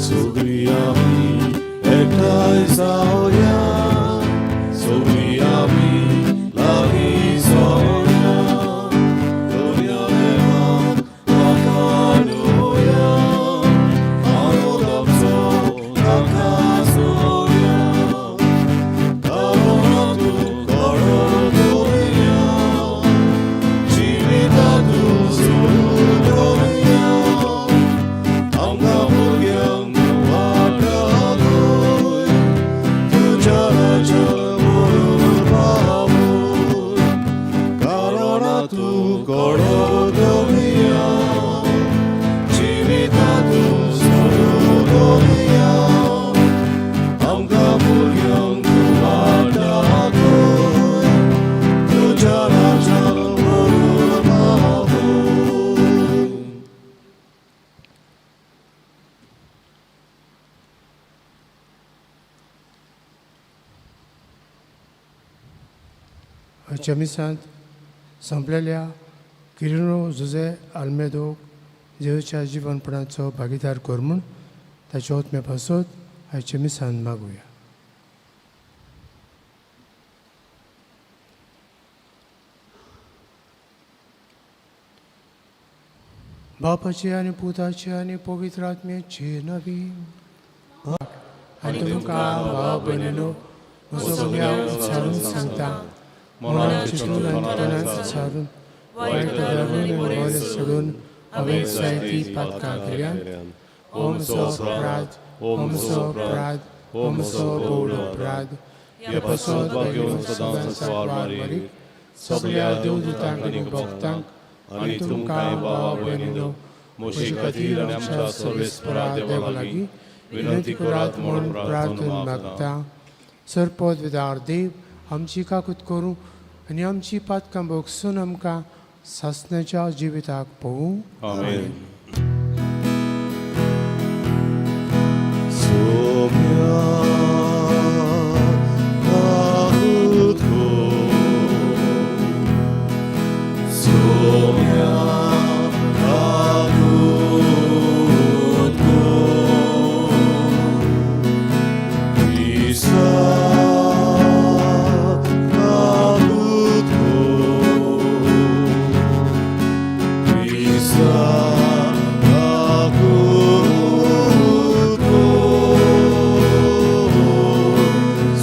सगळीं आमी एकठांय जावया, सगळीं आमी लागीं जावया, दर्या देवाक वाखाणुया, आनंद आमचो ताका जोडया. कारण तूं करो दवरया, जिविता तूं सोडून दवरया, आमकां भुरग्यांक वाट दाखय, तुज्या राज्या बरोबर पावय. कारण तूं कडो दवरया, जिविता तूं सोडून दवरया, आमकां भुरग्यांक वाट दाखय, तुज्या राज्या बरोबर पावय. आयच्या मिसांत संपलेल्या किरिनो जुजे आल्मेदो जेजूच्या जिवनपणाचो भागीदार कर म्हूण ताच्या ओतमे पासत आयच्या मिसान मागुया. बापाचे आनी पुताचे आनी पवित्र आत्म्याचे नवी. आनी तुमकां भाव भयणीनो म्हजो गुन्यांव उच्चारून सांगता, मनान चिंतून आनी तणान विचारून, वायट धरून आनी बरें सोडून हांवें जायतीं पातकां केल्यात. हो म्हजो अपराध, हो म्हजो अपराध, हो म्हजो भोवडो अपराध. हे पासत भाग्यवंत सदांच सवार मारीक, सगल्या देवदूतांक आनी भक्तांक आनी तुमकां भावा भयणीनो म्हजे खातीर आनी आमच्या सर्वेस्परा देवा लागीं विनंती करात म्हणून प्रार्थना मागता. सरपद विदार देव आमची काकूत करूं आनी आमची पातकां भोगसून आमकां सासण्याच्या जिविताक पळोवं. आमेन. सोम्या काकूत कर, सोम्या काकूत कर, क्रिस्ता काकूत कर, क्रिस्ता काकूत कर,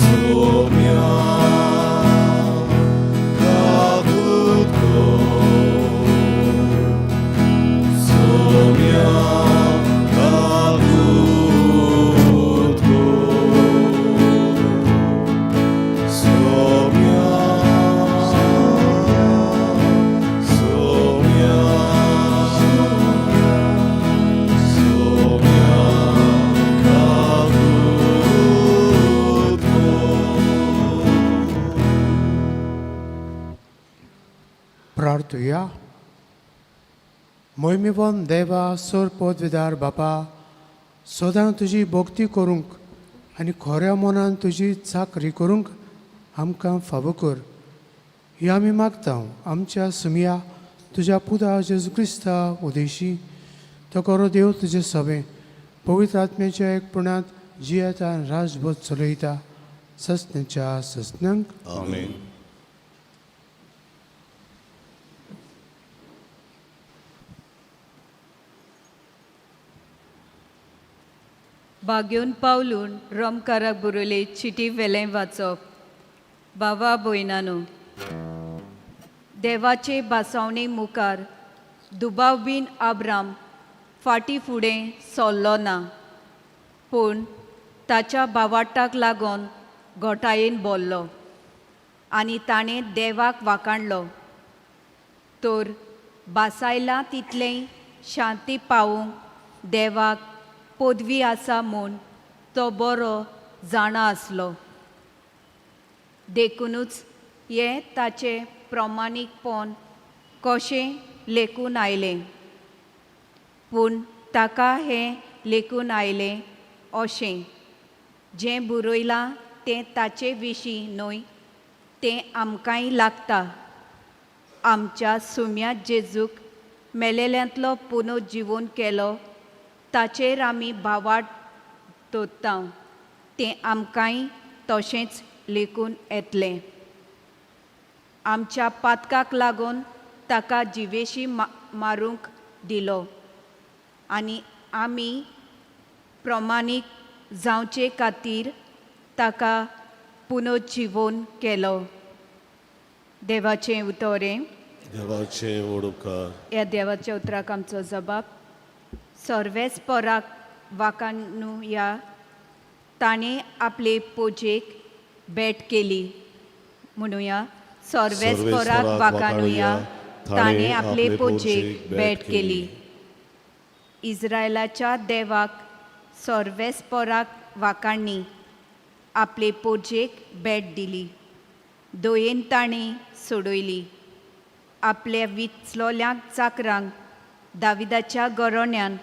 सोम्या काकूत कर, सोम्या काकूत कर, सोम्या, सोम्या, सोम्या काकूत कर. प्रार्थुया. मोहिमेवन देवा सोर पदवीदार बापा, सदां तुजी भक्ती करूंक आनी खऱ्या मनान तुजी चाकरी करूंक आमकां फावो कर, ही आमी मागता आमच्या सुमया तुज्या पुता जेजू क्रिस्ता उदेशी. तो करो देव तुजे सभें पवित्र आत्म्याच्या एकपणांत जियेता आनी राजभोज चलयता ससण्याच्या ससण्यांक. आमेन. बागेवन पावलून रोमकाराक बरयले चिटी वेलें वाचप. बाबा भयणानो, देवाचे भासावणे मुखार दुबाव बीन आब्राम फाटीं फुडें सरलो ना, पूण ताच्या बावाटाक लागून घोटायेन बोल्लो आनी ताणें देवाक वाखाणलो. तर भासायलां तितलेंय शांती पावूंक देवाक पदवी आसा म्हूण तो बरो जाणा आसलो. देखुनूच हें ताचें प्रमाणीकपण कशें लेखून आयलें, पूण ताका हें लेखून आयलें अशें जें बरयलां तें ताचे विशीं न्हय, तें आमकांय लागता. आमच्या सुम्या जेजूक मेलेल्यांतलो पुनोजिवन केलो ताचेर आमी भावाट तोत्तांव तें आमकांय तशेंच लेखून येतलें. आमच्या पातकाक लागून ताका जिवेशी मारूंक दिलो आनी आमी प्रमाणीक जावचे खातीर ताका पुनर्जिवन केलो. देवाचें उतरें. देवाचे व्हड उपकार. ह्या देवाच्या उतराक आमचो जबाब. सर्वेस्पराक वाकानुया ताणें आपले पोजेक भेट केली. म्हणुया, सर्वेस्पराक वाकानुया ताणें आपले पोजेक भेट केली. इस्रायलाच्या देवाक सर्वेस्पराक वाकांनी आपले पोजेक भेट दिली. दयेन ताणें सोडयली आपल्या विचलोल्या चाकरांक दाविदाच्या गोरोण्यान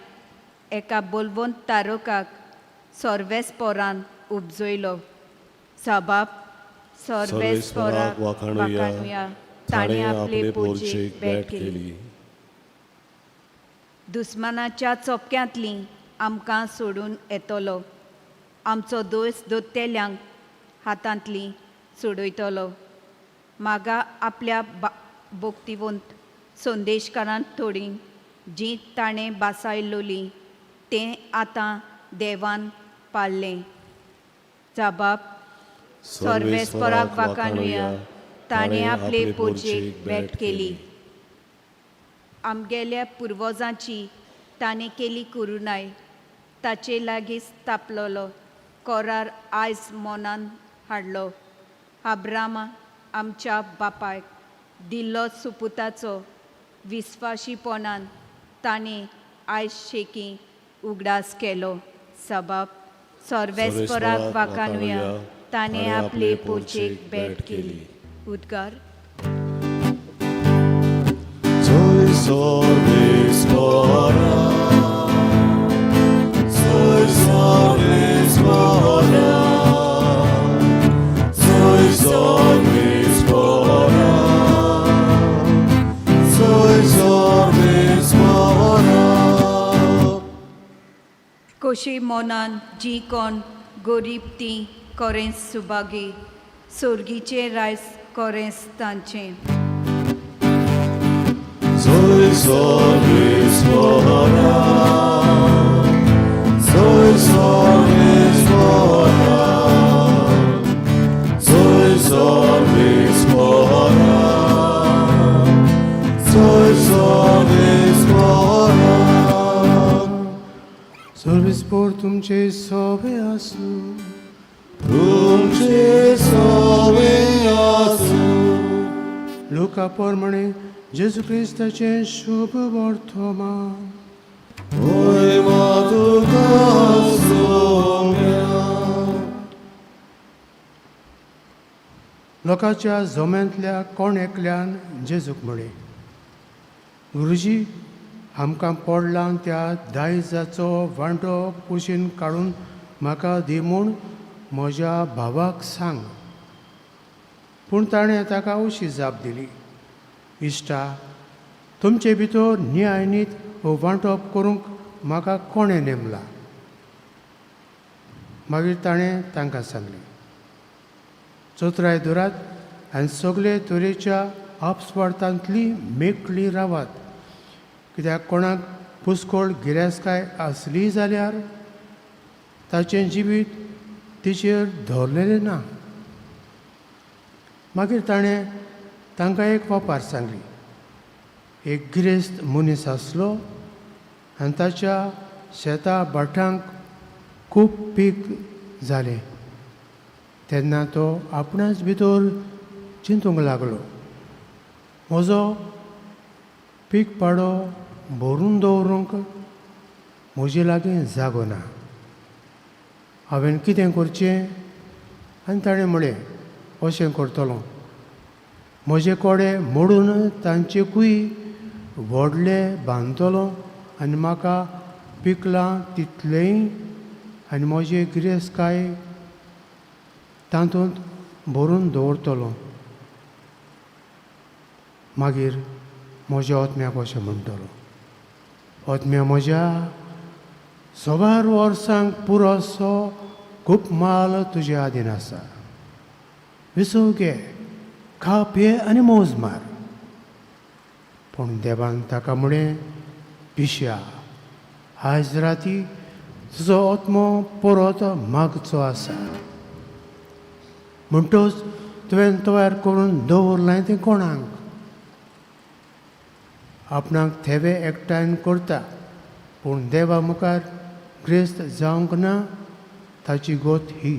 एका बोलवंत तारकाक सर्वेस्परान उपजयलो. सबाब सर्वेस्पराक सर्वेस्पराक वाखाणुया वाखाणुया ताणें आपले पोरचेक भेट केली. दुस्मानाच्या चोपक्यांतली आमकां सोडून येतलो, आमचो दोश दोत्तेल्यांक हातांतली सोडयतलो. मागा आपल्या भोक्तिवंत संदेशकारांत थोडीं जीं ताणें बासायलोली तें आतां देवान पाळ्ळें. जाबाब सर्वेस्पराक वाखाणुया ताणें आपले पोजेक भेट केली. आमगेल्या पुर्वजांची ताणें केली करुणाय, ताचे लागींच तापलोलो कोरार आयज मोनान हाडलो. आब्रामा आमच्या बापायक दिल्लो सुपुताचो विस्वाशीपणान ताणें आयज शेकी उगडास केलो. सबाब सर्वेस्पराक वाखाणुया ताणें आपले पोजेक भेट केली. उद्गार. जय सर्वेस्परा, जय सर्वेस्परा, जय सर्वेस्परा, जय सर्वेस्परा. कोशी मोनान जी कोण गोरीब ती कोरेंस सुभागी, सोर्गीचें रायस कोरेंस तांचें. जय सर्वेस्परा, जय सर्वेस्परा, जय सर्वेस्परा, जय सर्वेस्परा. सर्वेस्पोर तुमचे सोबे आसूं. तुमचे सोवे आसूं. लुका प्रमाणे जेजू क्रिस्ताचें शुभ वर्तमान. महिमा तुका सोम्या. लोकांच्या जम्यांतल्या कोण एकल्यान जेजूक म्हळें, गुरुजी, आमकां पडलां त्या दायजाचो वांटो कुशीन काडून म्हाका दी म्हूण म्हज्या भावाक सांग. पूण ताणें ताका अशी जाप दिली, इश्टा, तुमचे भितर न्यायनीत हो वांटप करूंक म्हाका कोणें नेमला? मागीर ताणें तांकां सांगलें, चतुराय दवरात आनी सगळे तरेच्या आपस्वार्थांतली मेकळी रावात, कित्याक कोणाक पुस्कोळ गिरेस्तकाय आसली जाल्यार ताचें जिवीत तिचेर धरलेलें ना. मागीर ताणें तांकां एक वपार सांगली. एक गिरेस्त मनीस आसलो आनी ताच्या शेता भाटांक खूब पीक जालें. तेन्ना तो आपणाच भितर चिंतूंक लागलो, म्हजो पीक पाडो भरून दवरूंक म्हजे लागीं जागो ना, हांवें कितें करचें? आनी ताणें म्हळें, अशें करतलो, म्हजे कोडे मोडून तांचेकूय व्हडले बांदतलो आनी म्हाका पिकलां तितलेंय आनी म्हजे गिरेस्तकाय तातूंत भरून दवरतलो. मागीर म्हज्या आत्म्याक अशें म्हणटलो, आत्म्या म्हज्या, सोबार वर्सांक पुरोसो खूब माल तुज्या आदीन आसा. विसव घे, खा पिये आनी मौज मार. पूण देवान ताका म्हळें, पिश्या, आयज राती तुजो आत्मो परत मागचो आसा. म्हणटच तुवें तयार करून दवरलें तें कोणाक? आपणाक थेवे एकठांय करता पूण देवा मुखार ग्रेस्त जावंक ना ताची गोत ही.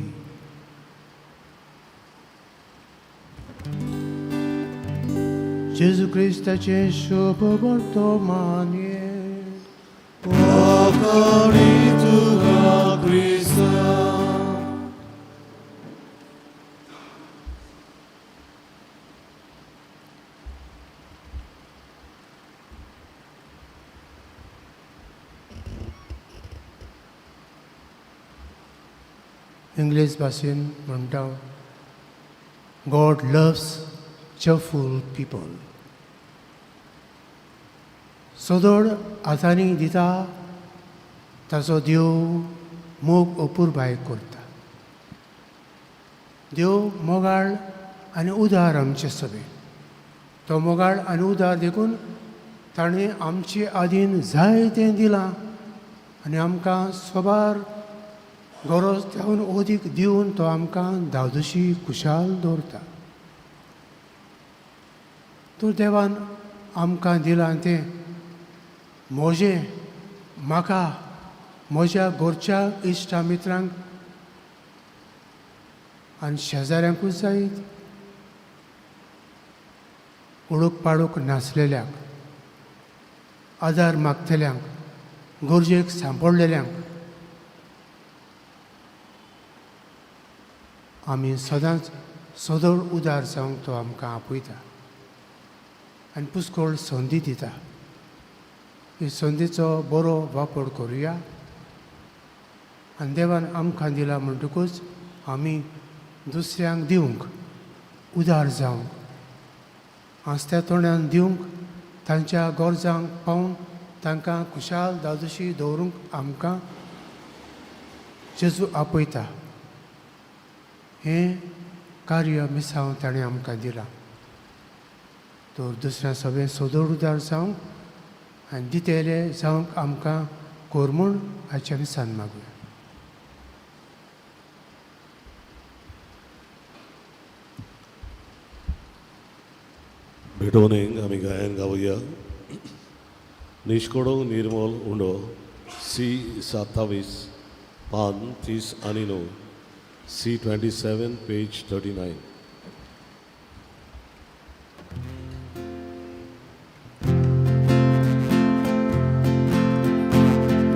जेजू क्रिस्ताचें शुभ वर्तमान. इंग्लीश भाशेन म्हणटा, God loves cheerful people. सदळ हातांनी दिता ताचो देव मोग अपुरबाय करता. देव मोगाळ आनी उदार आमचे सभेन. तो मोगाळ आनी उदार देखून ताणें आमचे आदीन जाय तें दिलां आनी आमकां सोबार गरज त्याहून अदीक दिवन तो आमकां धादोशी खुशाल दवरता. तूं देवान आमकां दिलां तें म्हजें, म्हाका, म्हज्या घरच्या इश्टा मित्रांक आनी शेजाऱ्यांकूच जायत, ओळख पाळोख नासलेल्यांक, आदार मागतल्यांक, गरजेक सांपडलेल्यांक आमी सदांच सदळ उदार जावंक तो आमकां आपयता आनी पुस्कळ संदी दिता. ही संदीचो बरो वापर करुया आनी देवान आमकां दिला म्हणटकूच आमी दुसऱ्यांक दिवंक उदार जावंक, हांसत्या तोंडान दिवंक, तांच्या गरजांक पावून तांकां खुशाल धादोशी दवरूंक आमकां जेजू आपयता. हें कार्य मिसांव ताणें आमकां दिलां. तर दुसऱ्या सगळें सदळ उदार जावंक आनी दितेले जावंक आमकां कोर म्हूण हाच्या मिसान मागुया. भेटवणेक आमी गायन गावया. निश्कोडो निर्मल उंडो सी 27 पान 39, C 27 page 39.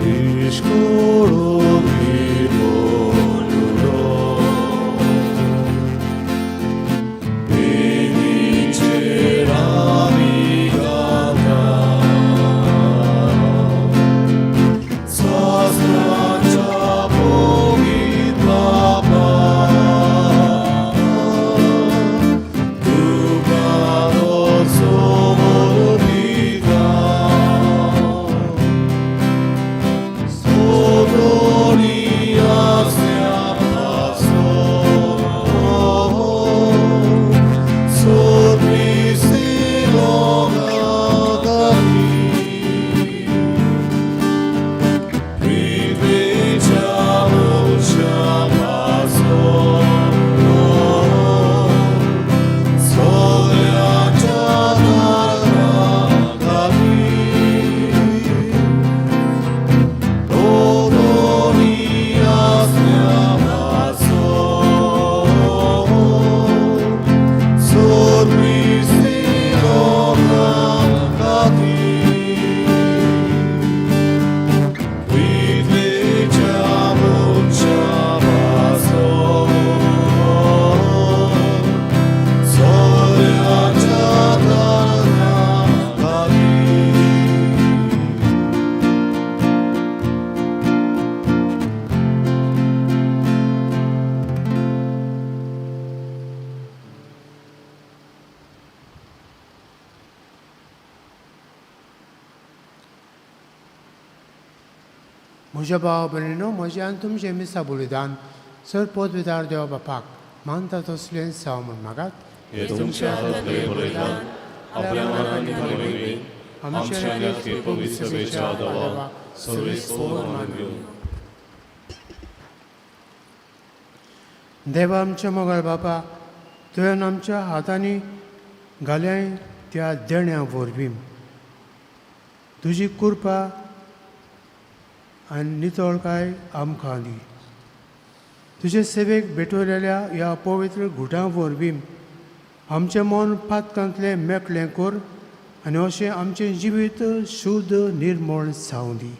निश्कोडो निर्मल उंडो म्हज्या भाव भयणीनो, म्हजें आनी तुमचें मिसा बलिदान सर पदवीदार देवा बापाक मानता तसलें जावं म्हूण मागात. हे तुमच्या हातांतले बलिदान आपल्या मनांनी खाली आमच्या आनी पवित्र सभेच्या देवा सर्वेस्पोर मान घेवन. देवा आमच्या मोगाळ बापा, तुवें आमच्या हातांनी घालें त्या देण्या वरवीं तुजी कृपा आनी नितळकाय आमकां दी. तुजे सेवेक भेटवलेल्या ह्या पवित्र घुटां वरवीं आमचें मन पातकांतलें मेकळें कर आनी अशें आमचें जिवीत शुद्ध निर्मळ जावं दी.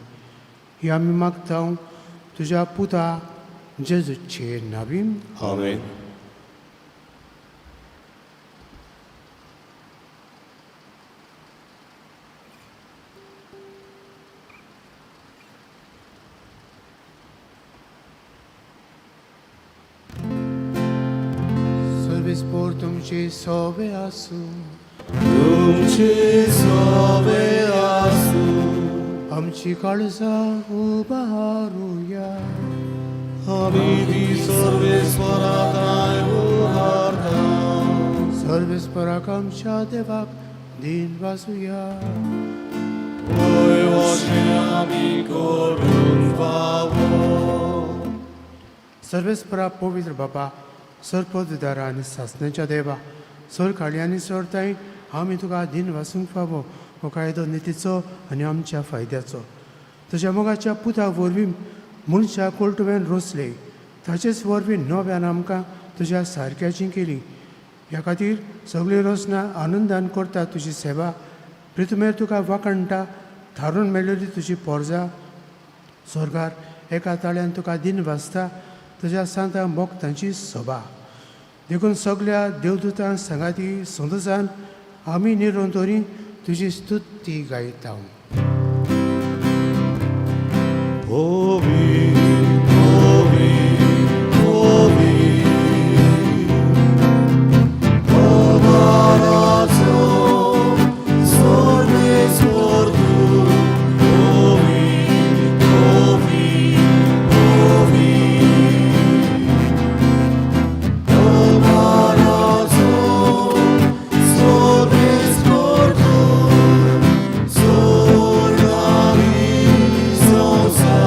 ही आमी मागता तुज्या पुता जेजूचे नावीन. आमेन. सर्वीस पोर तुमची सोबे आसूं. तुमचे सोबे आसूं. आमची काळजां उबारुया. आमी ती सर्वेस्पराताय उबारता. सर्वेस्पराक आमच्या देवाक दिन वाचुया. वय अशें आमी करूंक फावो. सर्वेस्परा पवित्र बापा, सर पदवीदारा आनी सासण्याच्या देवा, सर काळी आनी सरताय आमी तुका दिन वाचूंक फावो हो कायदो नितीचो आनी आमच्या फायद्याचो. तुज्या मोगाच्या पुता वरवीं मनशा कोळ तुवें रोसले, ताचेच वरवीं नव्यान आमकां तुज्या सारक्याची केली. ह्या खातीर सगळीं रचना आनंदान करता तुजी सेवा. प्रितुमेर तुका वाखणटा थारून मेळिल्ली तुजी पोरजा स्वर्गार एका ताळ्यान तुका दिन वाचता तुज्या सांता मोगतांची सभा. देखून सगल्या देवदूतां सांगाती संतोसान आमी निरंतरी तुजी स्तुती गायता. Ovi, ovi, ovi, Omarazo, sorbe tu, ovi, ovi, ovi, Omarazo, sorbe tu, sorgari, sosa.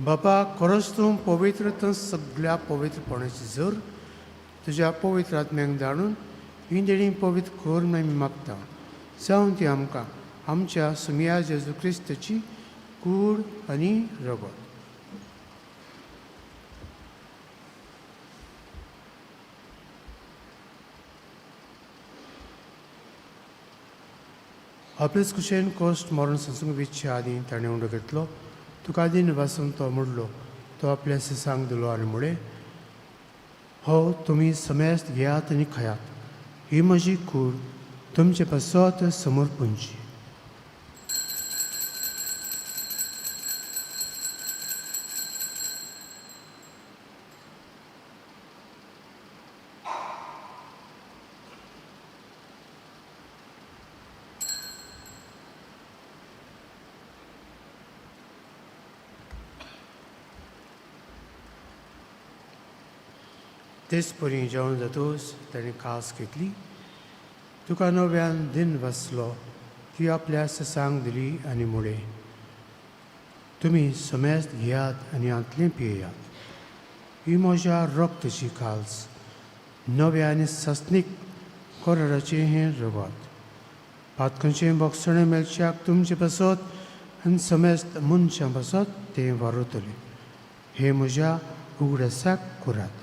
बापा, खरोच तूं पवित्र तूं सगळ्या पवित्रपणाची जर तुज्या पवित्र आत्म्याक धाडून ही देणी पवित्र कर म्हूण आमी मागता. जावन ती आमकां आमच्या सुमिया जेजू क्रिस्ताची कूड आनी रगत. आपलेच कुशेन कश्ट मरण सोंसूंक विच्छे आदीं ताणें उंडो घेतलो. तुका दिन वासून तो मोडलो, तो आपल्या सिसांक दिलो आनी म्हळें, हो तुमी समेस्त घेयात आनी खायात, ही म्हजी कूड तुमचे पासत समर्पणची. तेच परी जेवण जातूच ताणें कास घेतली, तुका नव्यान दिन वाचलो, ती आपल्या ससांक दिली आनी म्हळें, तुमी समेस्त घेयात आनी हांतलें पियेयात, ही म्हज्या रक्तची काल्स, नव्या आनी सस्नीक कराराचें हें रगत. पातकांचें भोगसणें मेळच्याक तुमचे पासत आनी समेस्त मनशां पासत तें वारवतलें. हे म्हज्या उगडासाक करात.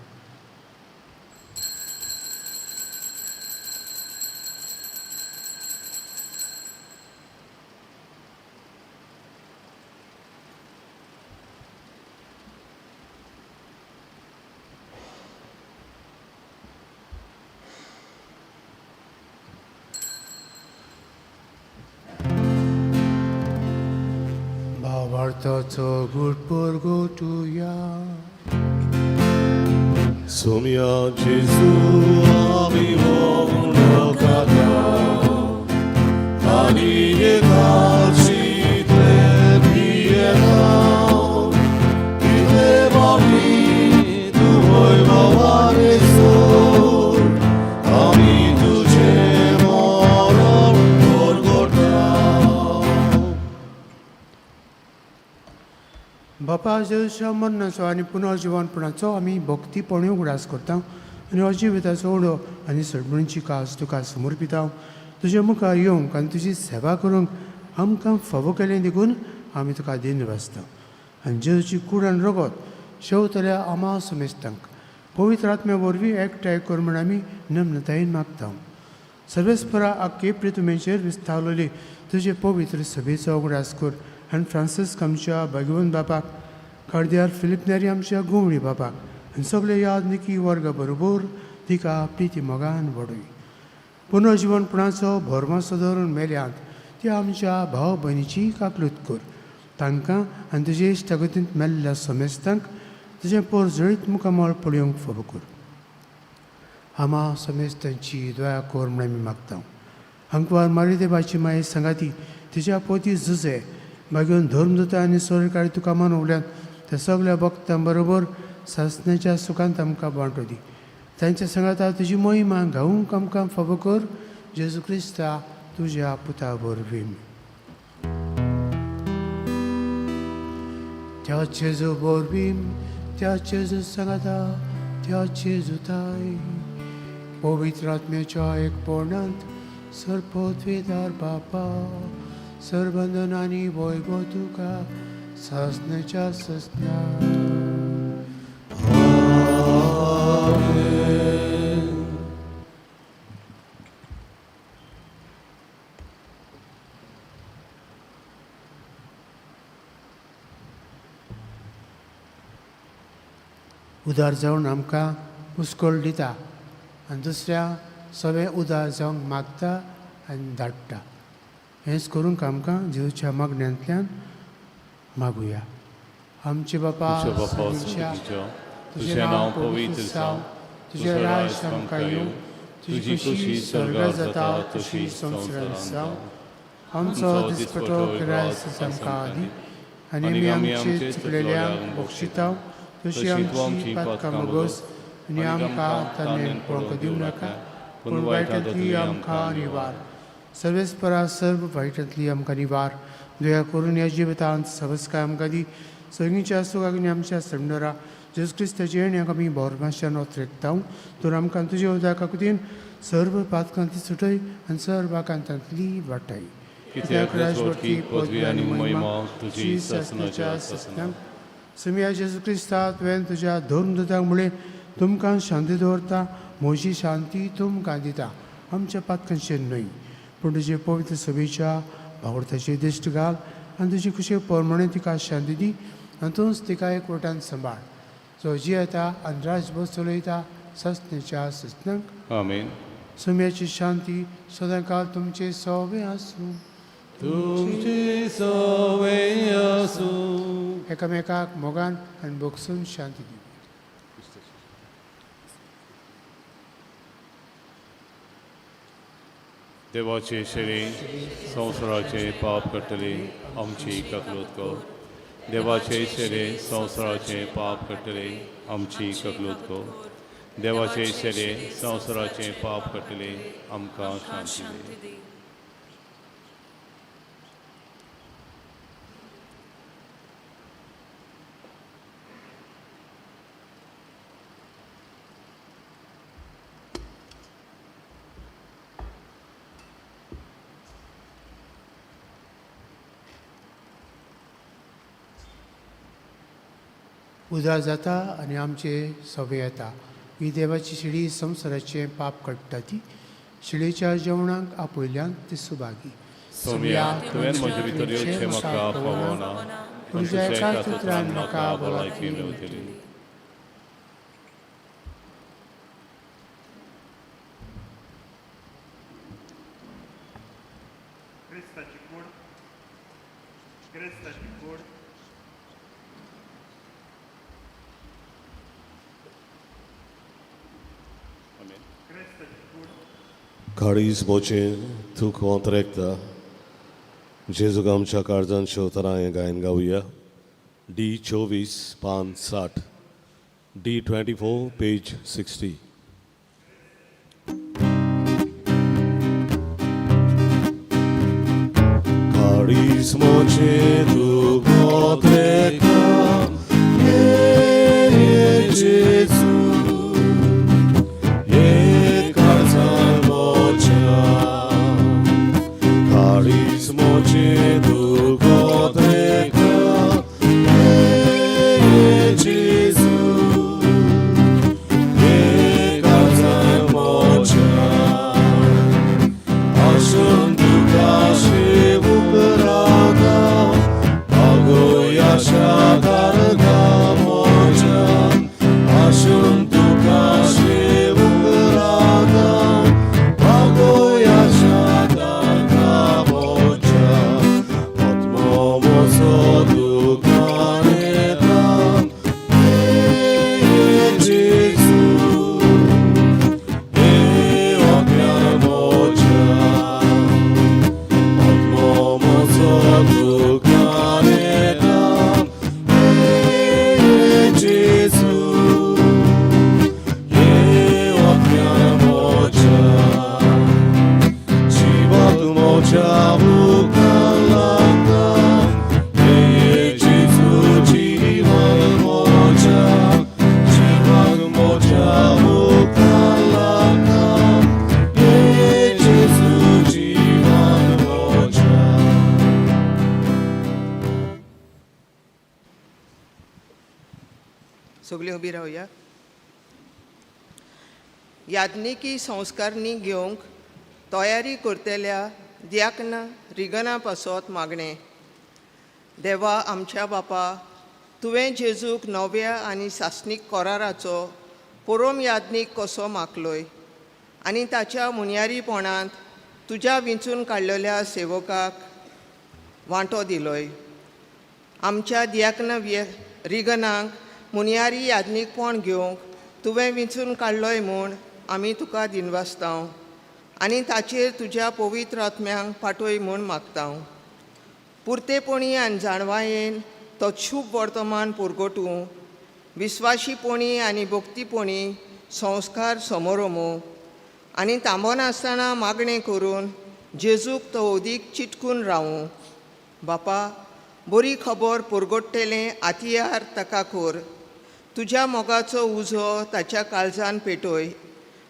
भावार्थाचो गुटपूर गोटुया. Somia Gesù amivo locata, ani calci te pietà, ti mami tu vuoi volare sol, ami tu ce moron gorgota. बापा जेजूच्या मरणाचो आनी पुनर्जिवनपणाचो आमी भक्तीपणी उगडास करता आनी अजिविताचो उडो आनी सडमणीची कास तुका समर्पिता. तुजे मुखार येवंक आनी तुजी सेवा करूंक आमकां फावो केलें देखून आमी तुका दिनवासता. आनी जेजूची कूड आनी रगत शेवतल्या आमा समेस्तांक पवित्र आत्म्या वरवीं एकठांय कर म्हूण आमी नम्रतायेन मागता. सर्वेस्परा आख्खे प्रितुमेचेर विस्तावलेली तुजे पवित्र सभेचो उगडास कर आनी फ्रांसिस्क आमच्या भगवंत बापाक, कार्दियार फिलीप नेरी आमच्या गोमडी बापाक आनी सगळे यादनिकी वर्गा बरोबर तिका प्रिती मोगान वडय. पुनर्जिवनपणाचो भरमासो धरून मेल्यांत ती आमच्या भाव भयणीची काकलूत कर. तांकां आनी तुजे इश्टागतींत मेल्ल्या समेस्तांक तुजें पोरजळीत मुखामळ पळोवंक फावो कर. आमा समेस्तांची दया कर म्हूण आमी मागता. अंकवार मारी देवाची माये सांगाती तिच्या पोती जुजे मागीर धर्मदूता आनी सरकारी तुका मानवल्यान त्या सगळ्या भक्तां बरोबर सासण्याच्या सुखांत आमकां वांटो दी. तांच्या सांगाता तुजी महिमा गावूंक आमकां फावो कर. जेजू क्रिस्ता तुज्या पुता वरवीं. त्या जेजू वरवीं, त्या जेजू सांगाता, त्या जेजूताय पवित्र आत्म्याच्या एकपणांत सर्पोद्वेदार बापा सरबंधन आनी वैभव तुका सासण्याच्या ससना. उदार जावन आमकां पुस्कोळ दिता आनी दुसऱ्या सगळें उदार जावंक मागता आनी धाडटा. हेंच करूंक आमकां जेजूच्या मागण्यांतल्यान मागुया. आमचे बापा तुझ्या, तुझें नांव पवित्र जावं, तुझें राज्य आमकां येवं, तुजी खुशी स्वर्गार जाता तशी संवसारांत जावं. आमचो दिसपटो ग्रास आमकां दी आनी आमी आमचे चुकलेल्यांक बक्षिता तशी आमची पातकां मोगोस आनी आमकां ताणें पळोवंक दिवं नाका, पूण वायटांतली आमकां निवार. सर्वेस्परा सर्व वायटांतली आमकां निवार. दया करून ह्या जिवितांत सवस्काय आमकां दी. सगळींच्या सुखाग्नी आमच्या संडरा जेजू क्रिस्ताचे येण्याक आमी भोरमाशान ओतरेकता. तर आमकां तुज्या उदका कुतीन सर्व पातकांतली सुटय आनी सर्व आकांतांतली वाटाय. कित्याक राजवटकी पदवी आनी महिमा तुजी सासणाच्या सासणाक. समिया जेजू क्रिस्ता तुवें तुज्या धर्मदूतांक म्हणलें, तुमकां शांती दवरता, म्हजी शांती तुमकां दिता. आमच्या पातकांचेर न्हय पूण तुजे पवित्र सभेच्या भावर्थाचेर दिश्ट घाल आनी तुजी खुशे प्रमाणे तिका शांती दी आनी तूंच तिका एक वटान सांबाळ. जो जियेता आनी राजभोज चलयता ससनेच्या ससनाक. आमेन. सुम्याची शांती सदांकाळ तुमचे सवे आसूं. तुमचे सवे आसूं. एकामेकाक मोगान आनी भोगसून शांती दी. देवाचे शरीर संवसाराचे पाप करतले आमची ककलूत कर. देवाचे शरीर संवसाराचे पाप करतले आमची ककलूत कर. देवाचे शरीर संवसाराचे पाप करतले आमकां शांती दी. उदार जाता आनी आमचे सवे येता. ही देवाची शिडी संवसाराचें पाप काडटा ती शिडीच्या जेवणाक आपयल्यान ती सुभागी. सोम्या, तुवें म्हजे भितर येवचें म्हाका फावना, पूण तुज्या एकाच उतरान म्हाका भलायकी मेवतली. क्रिस्ताची कूड, क्रिस्ताची कूड. आमेन. क्रिस्ताची कूड. काळीज बोचें तूं कोंत्रेकता जेजूक आमच्या काळजान शेवतरां हें गायन गावया. डी 24 पान 60, डी 24 पेज 60. काळीज मोचें तूं कोंत्रेकता ये जेजू, ये काळजान मोच्या. काळीज मोचें तूं कोंत्रेकता ये जेजू, ये काळजान मोच्या. आसून तुका सेवूक रावता, बागोय आशा तारका मोच्या. आसून तुका सेवूक रावता, बागोय आशा तारका मोच्या. आत्मो मोसो तुका नेता, ये जेजू, ये ओक्या मोच्या. आत्मो मोसो तुका नेता, ये जेजू, ये ओक्या मोच्या. जिवाक मोच्या मुखार लागता, ये जेजू जीवन मोच्या. जिवाक मोच्या मुखार लागता, ये जेजू जीवन मोच्या. सगळीं उबी रावया. याज्ञिकी संस्कारणी घेवंक तयारी करतल्या द्याक्न रिगना पासत मागणें. देवा आमच्या बापा, तुवें जेजूक नव्या आनी सासणीक कोराराचो पोरोम याज्ञीक कसो मागलोय आनी ताच्या मुनयारीपणांत तुज्या विंचून काडलेल्या सेवकाक वांटो दिलोय. आमच्या दियाक्न रिगनाक मुनयारी याज्ञीकपण घेवंक तुवें विंचून काडलोय म्हूण आमी तुका दिनवासताव आनी ताचेर तुज्या पवित्र आत्म्यांक पाठय म्हूण मागताव. पुरतेपणी आनी जाणवायेन तो शुभ वर्तमान पुरगोटूं, विस्वाशीपणी आनी भक्तीपणी संस्कार समोरमू आनी थांबनासतना मागणें करून जेजूक तो अदीक चिटकून रावूं. बापा, बरी खबर पुरगोट्टेलें आतियार ताका कोर. तुज्या मोगाचो उजो ताच्या काळजान पेटय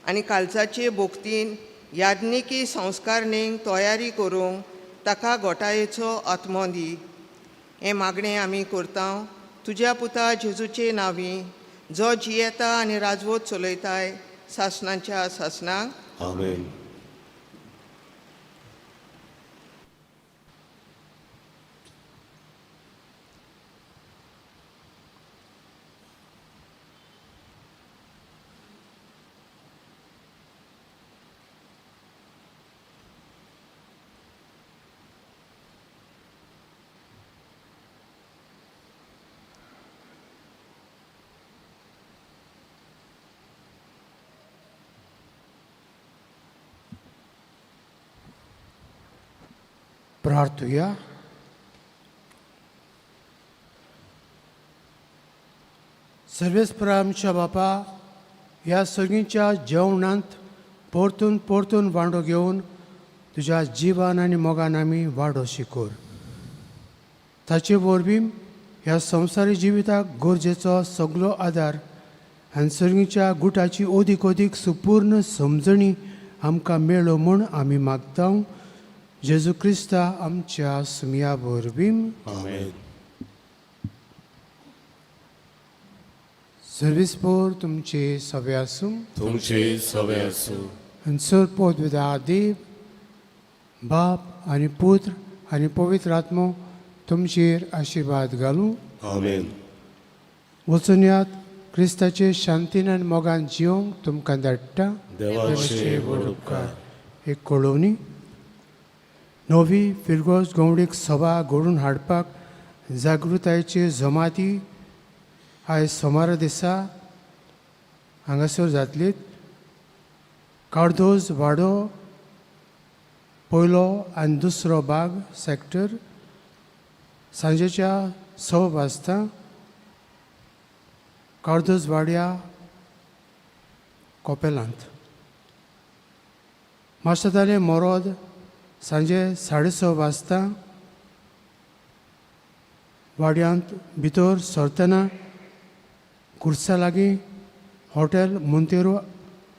आनी काळजाचे भोक्तीन याज्ञिकी संस्कारणीक तयारी करूंक ताका गोटायेचो आत्मो दी. हें मागणें आमी करता तुज्या पुता जेजूचे नांवी, जो जियेता आनी राजवत चलयताय सासणाच्या सासणाक. आमेन. प्रार्थुया. सर्वेस्परा आमच्या बापा, ह्या सगळींच्या जेवणांत परतून परतून वांडो घेवन तुज्या जिवान आनी मोगान आमी वाडो शिकोर. ताचे वरवीं ह्या संवसारी जिविताक गरजेचो सगलो आदार आनी सर्गीच्या गुटाची अदीक अदीक सुपूर्ण समजणी आमकां मेळो म्हूण आमी मागता, जेजू क्रिस्ता आमच्या सुमया वरवीं. आमेन. सर्वीस पोर तुमचे सवे आसूं. तुमचे सवे आसूं. आनी सर पोत देव बाप आनी पुत्र आनी पवित्र आत्मो तुमचेर आशिर्वाद घालूं. आमेन. वचून यात, क्रिस्ताचे शांतीन आनी मोगान जिवंक तुमकां धाडटा. देवाचे व्हड उपकार. एक कळोवणी. नवी फिरगोज गवडीक सभा घडोवन हाडपाक जागृतायेची जमाती आयज सोमारा दिसा हांगासर जातली. कार्दोज वाडो, पयलो आनी दुसरो भाग सॅक्टर, सांजेच्या 6 वाजता कार्दोज वाड्या कोपेलांत. मास्टराले मोरोद सांजे 6:30 वाजता वाड्यांत भितर सरतना कुर्सा लागीं हॉटेल मोंतेरो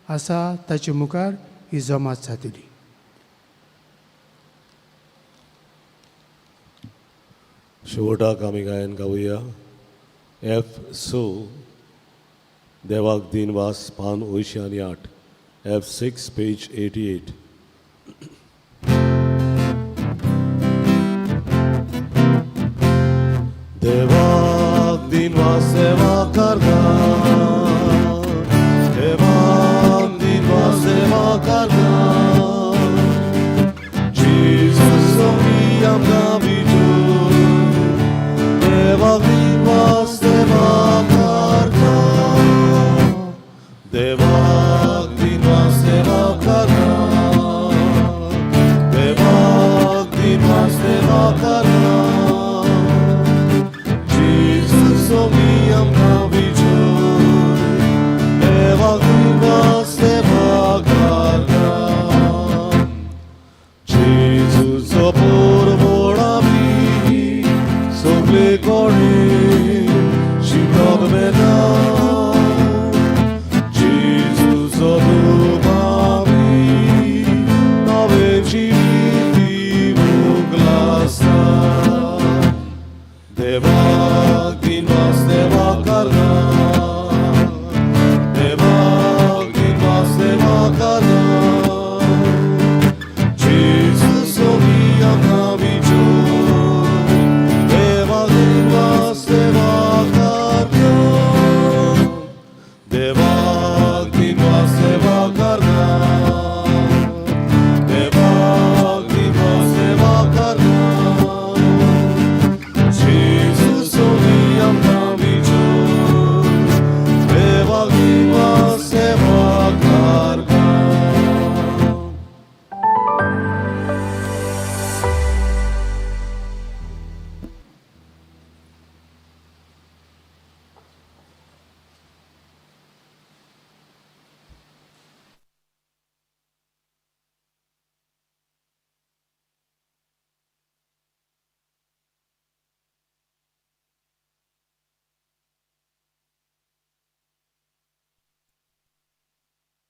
आसा, ताचे मुखार ही जमात जातली. शेवटाक आमी गायन गावया एफ 6, देवाक दिन वास, पान 88, F 6, page 88. देवाक दिन वास सेवा करता, देवाक दिन वास सेवा करता, Jesus सोमी आमकां विजय, देवाक दिन वास सेवा करता, देवाक दिन वास सेवा करता, देवाक दिन वास सेवा करता.